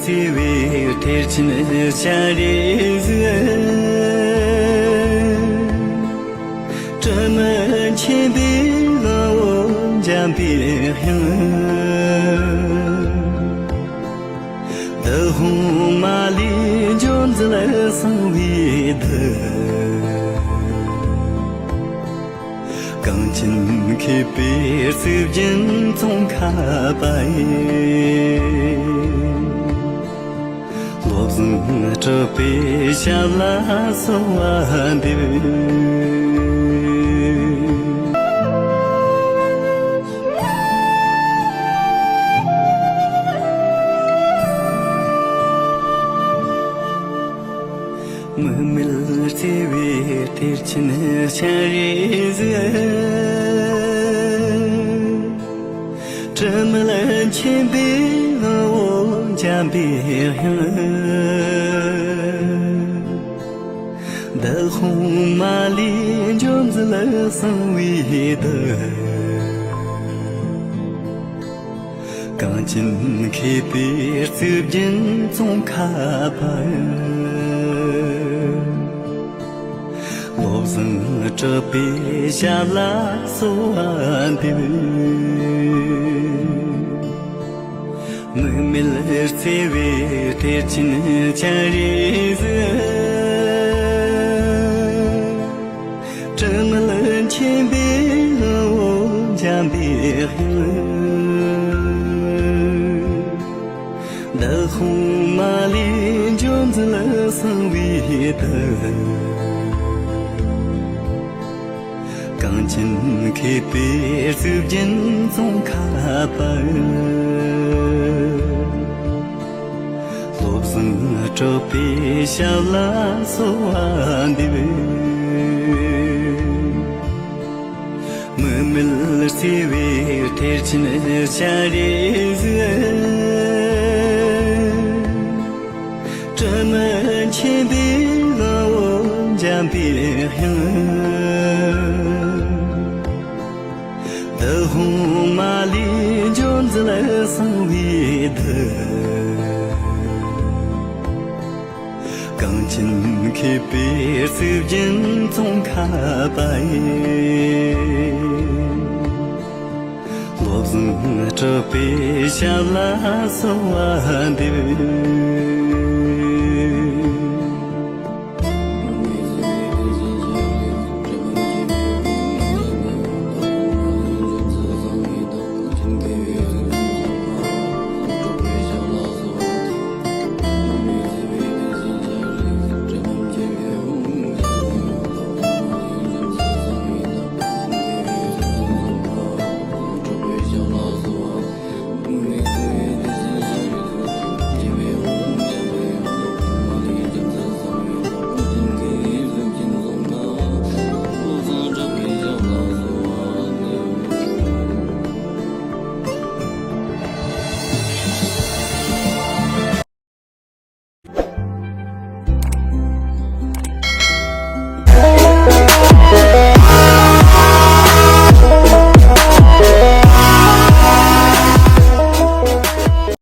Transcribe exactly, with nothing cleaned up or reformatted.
བརྩེ་བའི་གཏེར་ཆེན་སྤྱན་རས་གཟིགས། དྲི་མེད་མཁྱེན་པའི་ངག་འོད་འཇམ་པའི་དབྱངས། འདུ་ཁང་མ་ལུས་འབྱོར་མཛད་གསང་བའི་གདུལ། གངས་ཅན་མཁས་པའི་གཙུག་རྒྱན་ཙོང་ཁ་པ་ཡི། བློ་བཟང་གྲགས་པའི་ཞབས་ལ་གསོལ་བ་འདེབས། མི་མེད་བརྩེ་བའི་གཏེར་ཆེན་སྤྱན་རས་གཟིགས། དྲི་མེད་མཁྱེན་པའི་ངག་འོད་འཇམ་པའི་དབྱངས། འདུ་ཁང་མ་ལུས་འབྱོར་མཛད་གསང་བའི་གདུལ། གངས་ཅན་མཁས་པའི་གཙུག་རྒྱན་ཙོང་ཁ་པ་ཡི། བློ་བཟང་གྲགས་པའི་ཞབས་ལ་གསོལ་བ་འདེབས། མི་མེད་བརྩེ་བའི་གཏེར་ཆེན་སྤྱན་རས་གཟིགས། དྲི་མེད་མཁྱེན་པའི་ངག་འོད་འཇམ་པའི་དབྱངས། འདུ་ཁང་མ་ལུས་འབྱོར་མཛད་གསང་བའི་གདུལ། གངས་ཅན་མཁས་པའི་གཙུག་རྒྱན་ཙོང་ཁ་པ་ཡི། བློ་བཟང་གྲགས་པའི་ཞབས་ལ་གསོལ་བ་འདེབས། མི་མེད་བརྩེ་བའི་གཏེར་ཆེན་སྤྱན་རས་གཟིགས། དྲི་མེད་མཁྱེན་པའི་ངག་འོད་འཇམ་པའི་དབྱངས། འདུ་ཁང་མ་ལུས་འབྱོར་མཛད་གསང་བའི་གདུལ། གངས་ཅན་མཁས་པའི་གཙུག་རྒྱན་ཙོང་ཁ་པ་ཡི། བློ་བཟང་གྲགས་པའི་ཞབས་ལ་གསོལ་བ་འདེབས།